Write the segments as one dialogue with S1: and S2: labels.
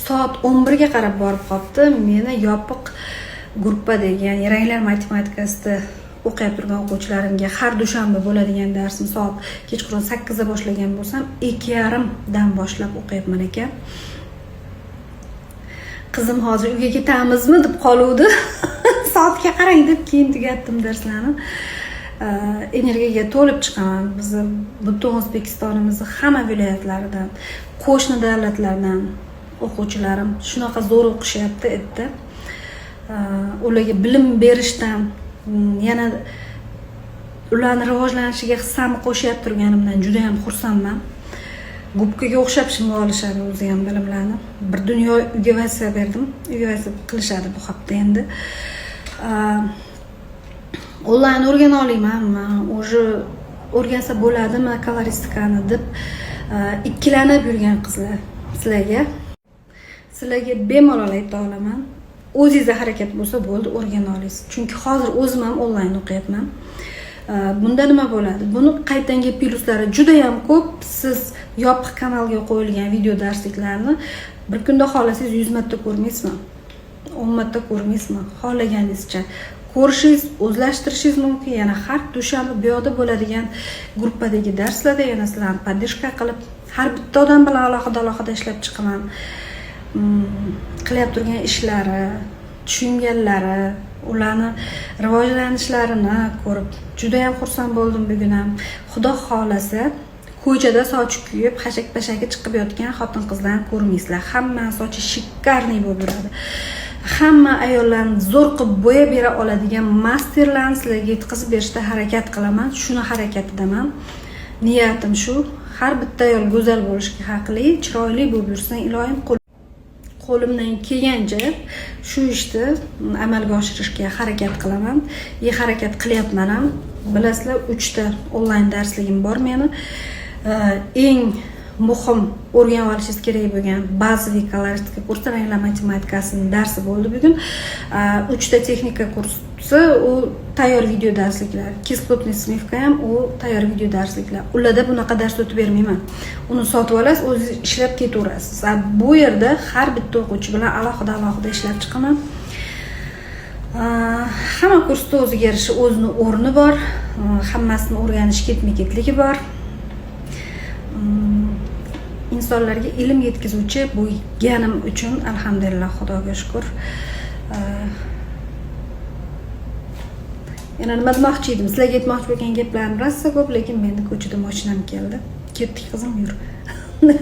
S1: Soat 11ga qarab borib qolibdi. Meni yopiq gruppadagi, ya'ni ranglar matematikasida o'qiyap turgan o'quvchilarimga har dushanba bo'ladigan darsim soat kechqurun 8da boshlagan bo'lsam, 2:30dan boshlab o'qiyapman ekan. Qizim "Hozir uyga ketamizmi?" deb qoluvdi. "Soatga qarang", deb keyin tugatdim darslarni. Energiyaga to'lib chiqaman. Bizni butun O'zbekistonimizni hamma viloyatlaridan, qo'shni davlatlardan o'quvchilarim shunaqa zo'r o'qishyapti erta. Ularga bilim berishdan, yana ularni rivojlanishiga hissamni qo'shyapti turganimdan judayam xursandman. Gubkaga o'xshab shimga olishadi o'zi ham bilimlarni. Bir dunyo uyga vazifa berdim, uyga vazifa qilishadi bu hafta endi. Onlayn o'rgana olmaymanmi, уже o'rgansa bo'ladimi koloristikani deb ikkilanib yurgan qizlar, sizlarga bemalol ayta olaman: o'zingizda harakat bo'lsa bo'ldi, o'rgana olasiz. Chunki hozir o'zim ham onlayn o'qiyapman. Bunda nima bo'ladi? Buni qaytanga plyuslari judayam ko'p. Siz yopiq kanalga qo'yilgan video darsliklarni bir kunda xohlasangiz 100 marta ko'rmaysizmi, 10 marta ko'rmaysizmi, xohlaganingizcha ko'rishingiz, o'zlashtirishingiz mumkin. Yana har dushanba bu yoqda bo'ladigan gruppadagi darslarda yana sizlarni поддержка qilib, har bitta odam bilan alohida alohida ishlab chiqaman. Qilyap turgan ishlari, tushunganlari, ularni rivojlanishlarini ko'rib judayam xursand bo'ldim bugun ham. Xudo xohlasa, ko'chada sochi kuyib, xashak pashagi chiqib yotgan xotin qizlarni ko'rmaysizlar. Hammani sochi шикарный bo'lib yuradi. Hamma ayollarni zo'r qilib bo'yab bera oladigan masterlarni sizlarga yetkazib berishda harakat qilaman, shuni harakatidaman. Niyatim shu: har bitta ayol go'zal bo'lishga haqli, chiroyli bo'lib yursin iloyim. Qo'limdan kelgancha shu ishni amalga oshirishga harakat qilaman и harakat qilyapman ham. Bilasizlar, uchta onlayn darsligim bor meni. Eng muhim o'rganib olishingiz kerak bo'lgan bazaviy koloristika kursi, ranglar matematikasini darsi bo'ldi bugun. Uchta texnika kursi, u tayyor video darsliklar, кислотный смывка ham u tayyor video darsliklar. Ularda bunaqa dars o'tib bermayman, uni sotib olasiz, o'zingiz ishlab ketaverasiz. A bu yerda har bitta o'quvchi bilan alohida alohida ishlab chiqaman. Hamma kursda o'ziga yarasha o'zini o'rni bor, hammasini o'rganish ketma ketligi bor. Insonlarga ilm yetkazuvchi bo'lganim uchun alhamdulillah, Xudoga shukur. Yana nima demoqchi edim? Sizlarga aytmoqchi bo'lgan gaplarim rosa ko'p, lekin meni ko'chada moshinam keldi. Ketdik, qizim, yur,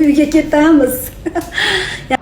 S1: uyga ketamiz.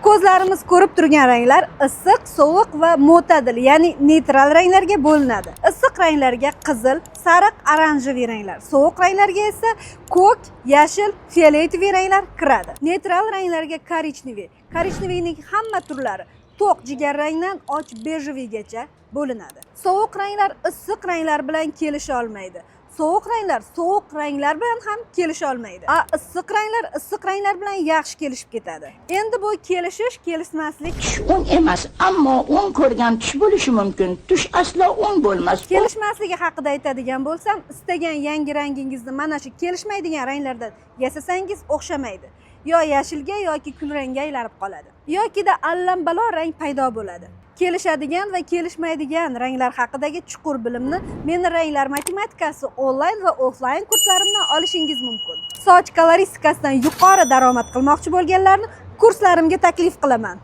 S2: Ko'zlarimiz ko'rib turgan ranglar issiq, sovuq va mo'tadil, ya'ni neytral ranglarga bo'linadi. Issiq ranglarga qizil, sariq, оранжевый ranglar, sovuq ranglarga esa ko'k, yashil, фиолетовый ranglar kiradi. Neytral ranglarga коричневый, коричневый ning hamma turlari to'q jigar rangdan och бежевый gacha bo'linadi. Sovuq ranglar issiq ranglar bilan kelisha olmaydi. Sovuq ranglar sovuq ranglar bilan ham kelisha olmaydi. A issiq ranglar issiq ranglar bilan yaxshi kelishib ketadi. Endi bu kelishish, kelishmaslik
S3: Tush o'ng emas, ammo o'ng ko'rgan tush bo'lishi mumkin. Tush aslo o'ng bo'lmas.
S2: Kelishmasligi haqida aytadigan bo'lsam, istagan yangi rangingizni mana shu kelishmaydigan ranglardan yasasangiz, o'xshamaydi. Yo yashilga yoki kulrangga aylanib qoladi. Yokida allambalo rang paydo bo'ladi. Kelishadigan va kelishmaydigan ranglar haqidagi chuqur bilimni meni ranglar matematikasi onlayn va offlayn kurslarimdan olishingiz mumkin. Soch koloristikasidan yuqori daromad qilmoqchi bo'lganlarni kurslarimga taklif qilaman.